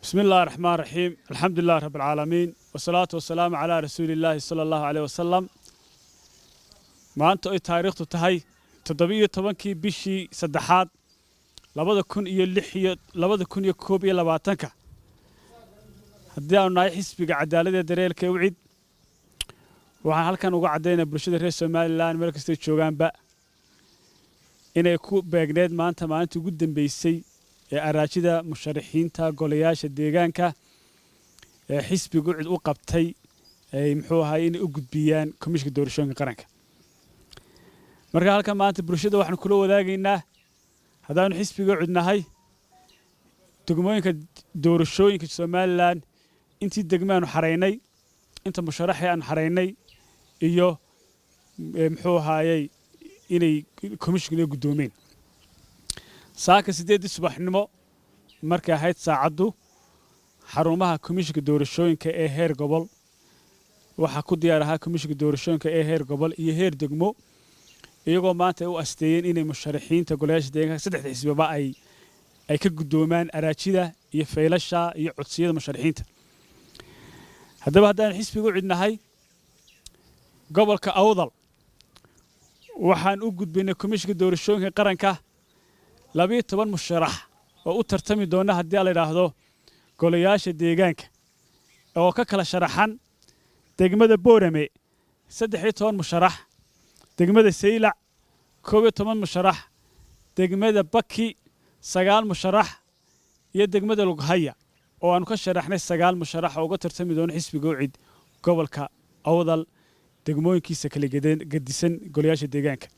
بسم الله الرحمن الرحيم، الحمد لله رب العالمين، والصلاة والسلام على رسول الله صلى الله عليه وسلم. Maanta ay taariikhdu tahay 17-kii bishii saddexaad 2006 iyo 2021-ka, haddii aanu nahay Xisbiga Cadaaladda Daryeelka ee UCID, waxaan halkan uga caddaynaa bulshada reer Somaliland meel kastay joogaanba inay ku beegneed maanta maalintii ugu dambeysay ee araajida musharaxiinta golayaasha deegaanka ee xisbiga UCID u qabtay ay muxuu ahay inay u gudbiyaan Komishinka Doorashooyinka Qaranka. Marka halkan maanta bulshada waxaan kula wadaagaynaa, haddaanu xisbiga UCID nahay, degmooyinka doorashooyinka Somaliland intii degme aanu xaraynay, inta musharaxii aanu xaraynay iyo muxuu ahaayey inay komishinka guddoomeen. Saaka 8-dii subaxnimo markay ahayd saacaddu, xarumaha komishinka doorashooyinka ee heer gobol waxaa ku diyaar ahaa komishinka doorashooyinka ee heer gobol iyo heer degmo, iyagoo maanta ay u asteeyeen inay musharaxiinta golayaasha deegaanka saddexda xisbaba ay ka guddoomaan araajida iyo faylasha iyo codsiyada musharaxiinta. Haddaba haddaan xisbiga UCID nahay, gobolka Awdal waxaan u gudbinay Komishinka Doorashooyinka Qaranka 12 musharax oo u tartami doona, haddii la yidhaahdo, golayaasha deegaanka oo ka kala sharaxan degmada Boorame 13 musharax, degmada Saylac 11 musharax, degmada Baki 9 musharax iyo degmada Lughaya oo aanu ka sharaxnay 9 musharax oo uga tartami doono xisbiga UCID gobolka Awdal degmooyinkiisa kala gedisan golayaasha deegaanka.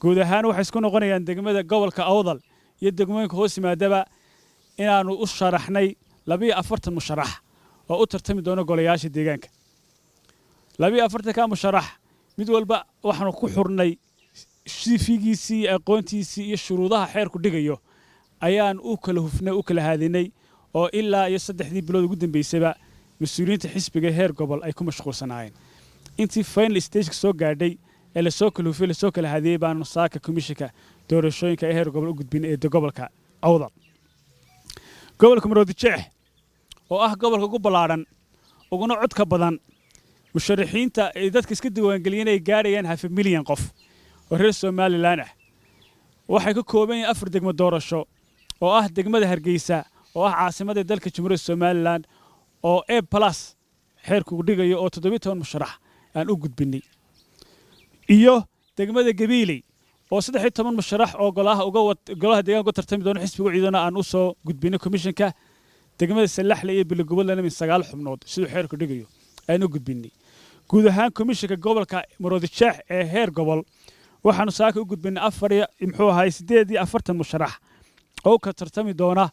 Guud ahaan waxay isku noqonayaan degmada gobolka Awdal iyo degmooyinka hoos yimaadaba inaanu u sharaxnay 42 musharax oo u tartami doona golayaasha deegaanka. 42-ka musharax mid walba waxaanu ku xurnay CV-giisii iyo aqoontiisii iyo shuruudaha xeerku dhigayo ayaan u kala hufnay, u kala haadinay, oo ilaa iyo 3-dii bilood ugu dambeysaba mas-uuliyiinta xisbiga heer gobol ay ku mashquulsanaayeen. Intii final stage-ka soo gaadhay ee lasoo kala hufay, lasoo kala hadiyey, baanu saaka Komishinka Doorashooyinka ee heer gobol u gudbin ee gobolka Awdal. Gobolka Maroodijeex oo ah gobolka ugu ballaadhan uguna codka badan, musharaxiinta ay dadka iska diiwaangeliyeen ay gaadhayaan half a milyan qof oo reer Somaliland ah, waxay ka kooban yihiin afar degmo doorasho oo ah degmada Hargeysa oo ah caasimadda dalka Jamhuuriyadda Somaliland oo A plus xeerku dhigayo oo 17 musharax aan u gudbinay, iyo degmada Gabiiley oo 13 musharax oo golaha uga golaha deegaanka uga tartami doono xisbiga UCID-na aan u soo gudbinay komishinka, degmada Sallaxle iyo Bilogobadlana min 9 xubnood siduu xeerku dhigayo aan u gudbinay. Guud ahaan komishinka gobolka Maroodijeex ee heer gobol waxaanu saaka u gudbinay afar iyo muxuu ahaay 48 musharax oo ka tartami doona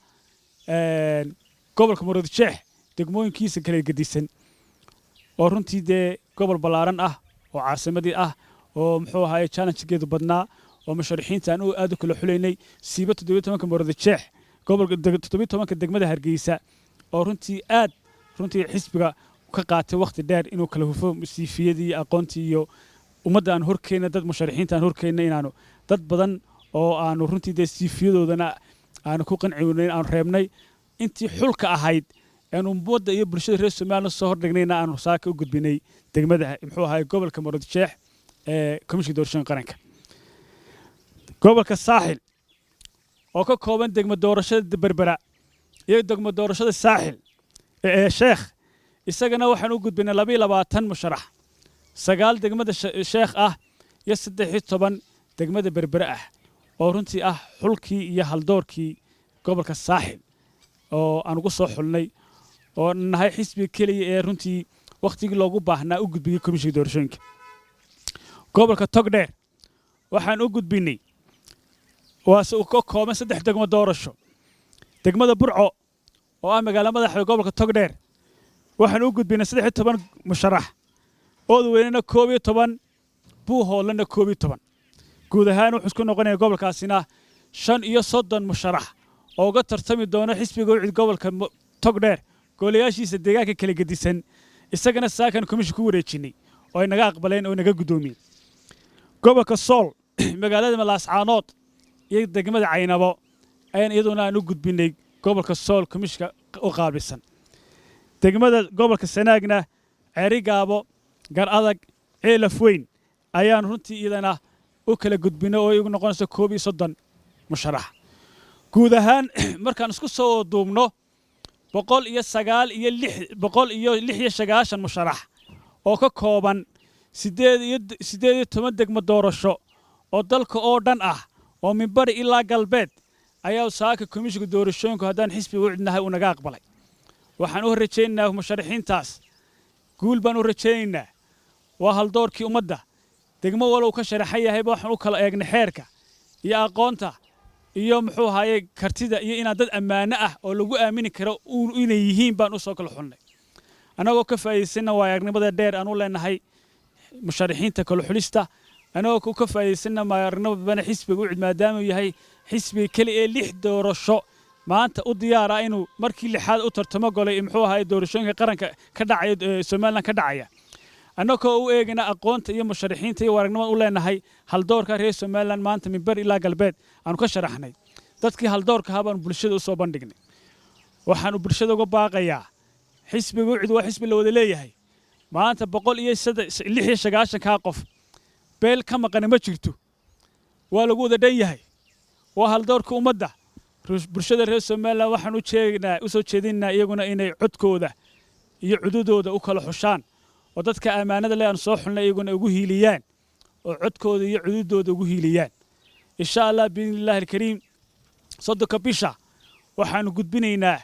gobolka Maroodijeex degmooyinkiisa kala gedisan, oo runtii dee gobol ballaaran ah oo caasimadii ah oo muxuu ahaay challenge-geedu badnaa oo musharaxiinta aan aad u kala xulaynay, siiba 17-ka Maroodijeex gobolka, 17-ka degmada Hargeysa oo runtii aad runtii xisbiga ka qaatay wakhti dheer inuu kala hufo CV-yadii iyo aqoontii iyo ummadda aan horkeenna, dad musharaxiinta aan horkeenna, inaanu dad badan oo aanu runtii dee CV-yadoodana aanu ku qanci weynayn aanu reebnay. Intii xulka ahayd aanu ummadda iyo bulshada reer Somaliland soo hordhignayna aanu saaka u gudbinay degmada muxuu ahaay gobolka Maroodijeex ee Komishinka Doorashooyinka Qaranka. Gobolka Saaxil oo ka kooban degmo doorashada Berbera iyo degmo doorashada Saaxil ee Sheekh, isagana waxaan u gudbinay 22 musharax, 9 degmada Sheekh ah iyo 13 degmada Berbere ah, oo runtii ah xulkii iyo haldoorkii gobolka Saaxil oo aan ugu soo xulnay oo nahay xisbiga keliya ee runtii wakhtigii loogu baahnaa u gudbiyey Komishinka Doorashooyinka. Gobolka Togdheer waxaan u gudbinay, waase uu ka kooban saddex degmo doorasho, degmada Burco oo ah magaalo madaxda gobolka Togdheer waxaan u gudbinay 13 musharax, Oodweynena 11, Buuhoodlana 11. Guud ahaan wuxuu isku noqonaya gobolkaasina 35 musharax oo uga tartami doona xisbiga UCID gobolka Togdheer golayaashiisa deegaanka kala gedisan, isagana saakan komishin ku wareejinay oo ay naga aqbaleen oo naga guddoomiyeen. Gobolka Sool, magaalada Laascaanood iyo degmada Caynabo ayaan iyaduna aan u gudbinay gobolka Sool komishinka. u qaabilsan. Degmada gobolka Sanaagna, Ceerigaabo, Gar Adag, Ceelaf Weyn ayaan runtii iyadana u kala gudbinay, oo iyagu noqonaysa 31 musharax. Guud ahaan markaan isku soo duubno, 109 iyo 196 musharax oo ka kooban 18 degmo doorasho oo dalka oo dhan ah, oo min bari ilaa galbeed, ayaa saaka komishinka doorashooyinku, haddaan xisbiga u cidnahay, uu naga aqbalay. Waxaan u rajaynaynaa musharaxiintaas guul baan u rajaynaynaa. Waa haldoorkii ummadda. Degmo walow ka sharaxan yahayba waxaan u kala eegnay xeerka iyo aqoonta iyo, muxuu ahaye, kartida iyo inaan dad ammaano ah oo lagu aamini karo inay yihiin baan usoo kala xulnay, annagoo ka faa'iidaysana waayo-aragnimada dheer aan u leenahay musharaxiinta kala xulista, annagoo ka faa'iidaysana waayo-aragnimada xisbiga UCID, maadaama uu yahay xisbiga keli ee lix doorasho maanta u diyaara inuu markii lixaad u tartamo golay, muxuu ahaye, doorashooyinka qaranka ka dhacaya, Somaliland ka dhacaya, annagoo u eegana aqoonta iyo musharaxiinta iyo waayo-aragnimada u leenahay haldoorka reer Somaliland maanta min bari ilaa galbeed aanu ka sharaxnay. Dadkii haldoorka ahaa baanu bulshada u soo bandhignay. Waxaanu bulshada uga baaqayaa, xisbiga UCID waa xisbi la wada leeyahay. Maanta 196-kaa qof beel ka maqani ma jirto, waa lagu wada dhan yahay, waa haldoorka ummadda. Bulshada reer Somaliland waxaan u jeegnaa, u soo jeedinaynaa iyaguna inay codkooda iyo cududooda u kala xushaan, oo dadka ammaanada leh aan soo xulnay iyaguna ugu hiiliyaan, oo codkooda iyo cududooda ugu hiiliyaan, insha Allah biidni Illaahi alkariim. 30-ka bisha waxaanu gudbinaynaa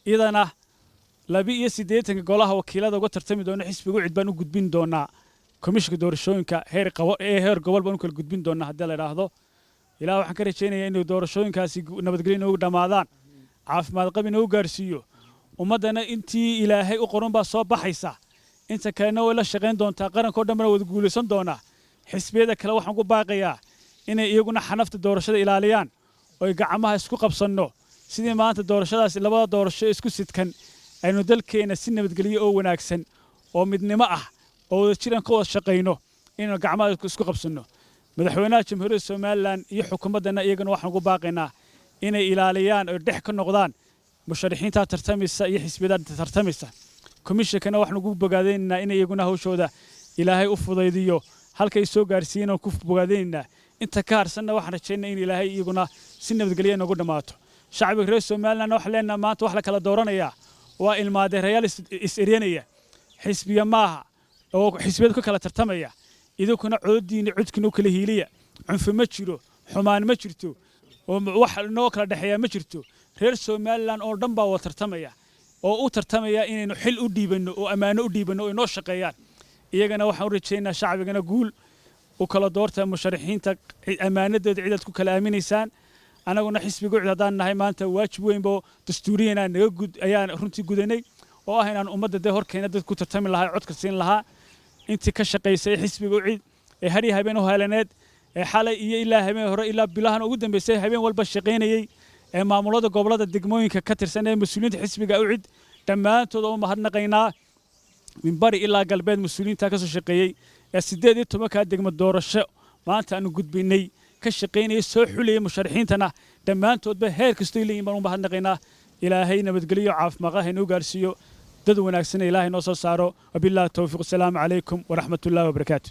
iyadana 82-ka golaha wakiilada uga tartami doona xisbiga UCID baan u gudbin doonaa komishinka doorashooyinka heer qabo ee heer gobol baan u kala gudbin doonaa haddii la idhaahdo. Ilaah waxaan ka rajaynayaa inay doorashooyinkaasi nabadgelyo inoogu dhammaadaan, caafimaad qab inoogu gaarsiiyo ummaddana. Intii Ilaahay u qoran baa soo baxaysa, inta kalena way la shaqayn doontaa, qaranka oo dhan bana wada guulaysan doonaa. Xisbiyada kale waxaan ku baaqayaa inay iyaguna xanafta doorashada ilaaliyaan, oy gacmaha isku qabsanno sidii maanta doorashadaasi, labada doorasho isku sidkan, aynu dalkeena si nabadgelyo oo wanaagsan oo midnimo ah oo wada jiran ka wada shaqayno, inaynu gacmaha isku qabsanno. Madaxweynaha Jamhuuriyadda Somaliland iyo xukuumaddana iyagana waxaan ugu baaqaynaa inay ilaaliyaan oo dhex ka noqdaan musharaxiinta tartamaysa iyo xisbiyada tartamaysa. Komishinkana waxaan ugu bogaadaynaynaa in iyaguna hawshooda Ilaahay u fudaydiyo, halkay soo gaarsiiyeen oo ku bogaadaynaynaa. Inta ka harsanna waxaan rajaynaa in Ilaahay iyaguna si nabadgelyo inoogu dhammaato. Shacbiga reer Somaliland waxaan leenahay, maanta wax la kala dooranayaa waa ilmaadeerayaal is eryanaya, xisbiya maaha oo xisbiyada ku kala tartamaya. Idinkuna cododiina, codkiina u kala hiiliya. Cunfi ma jiro, xumaan ma jirto, oo wax noo kala dhexeeya ma jirto. Reer Somaliland oo dhan baa wada tartamaya oo u tartamaya inaynu xil u dhiibanno oo ammaano u dhiibanno oo inoo shaqeeyaan. Iyagana waxaan u rajaynaa, shacbigana, guul. U kala doorta musharaxiinta ammaanadooda cidaad ku kala aaminaysaan. Anaguna xisbiga UCID haddaan nahay, maanta waajib weynbo dastuuriyan naga gud ayaan runtii gudanay, oo ah inaan ummadda dee horkeena dad ku tartami lahaa, codka siin lahaa. Intii ka shaqaysay xisbiga UCID ee har iyo habeen u helaneed, ee xalay iyo ilaa habeen hore ilaa bilahan ugu dambeysay habeen walba shaqaynayey, ee maamulada gobolada, degmooyinka ka tirsan, ee mas-uuliyiinta xisbiga UCID, dhammaantood oo u mahadnaqaynaa. Min bari ilaa galbeed mas-uuliyiinta ka soo shaqeeyey ee 18-kaa degmo doorasho maanta aanu gudbinay ka shaqaynayay, soo xulayay musharaxiintana, dhammaantoodba heer kastoo leeyihin baan u mahadnaqaynaa. Ilaahay nabadgelyo caafimaad ha inoo gaarsiiyo, dad wanaagsan Ilaahay noo soo saaro. Wabillahi towfiiq. Asalaamu calaykum waraxmatullahi wabarakaatu.